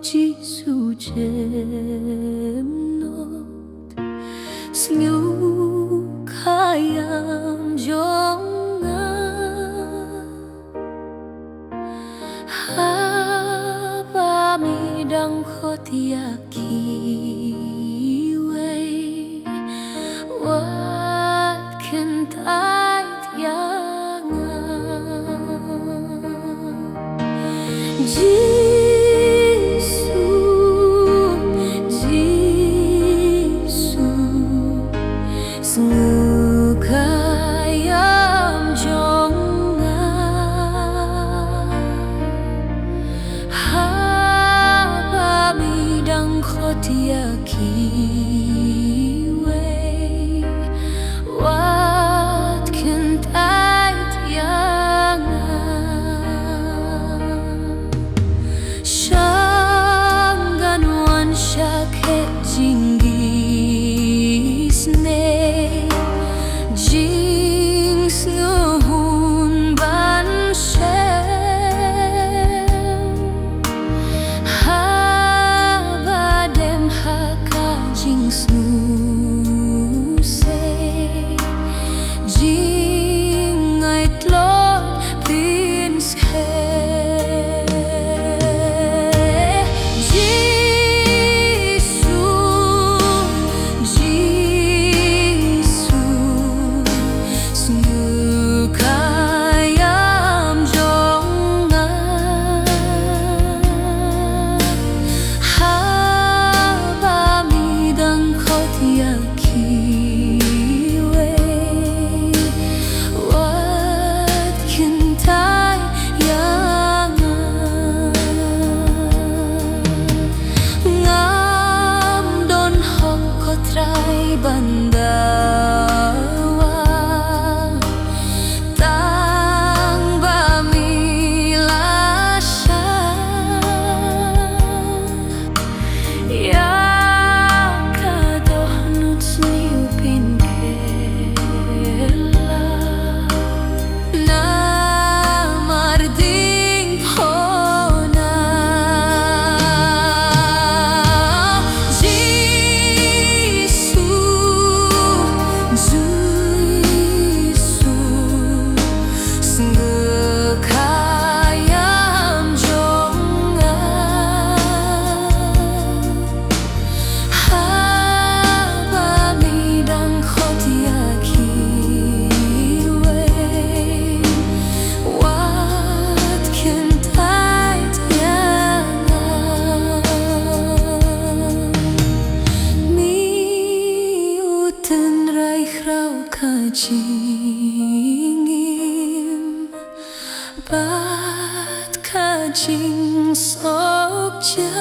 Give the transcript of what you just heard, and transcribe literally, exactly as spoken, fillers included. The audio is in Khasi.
Jisu jem not, sngewkha ïam jong nga. Haba me dang khot ïa kiwei, wat kyntait ïa nga. Jisu, Jisu, sngewkha ïam jong nga. Haba me dang khot ïa kiwei, wat kyntait ïa nga. Shangan wan sha khet jingisynei, jingsngewhun ban shem. Haba dem ha ka jingsngewsih, jingai tlot pynskhem. Jisu, Jisu, sngewkha ïam jong nga. Haba me dang khot ïa kiwei, wat kyntait ïa nga. Ngam don hok, ko Trai, ban dawa, tang ba me la shah. Ïa ka dohnud sniew pynkylla, namar ding pona. Jisu, Jisu, sngewkha ïam jong nga. Haba me dang khot ïa kiwei, wat kyntait ïa nga. Me u tynrai khraw ka jingim bad ka jingsuk ja.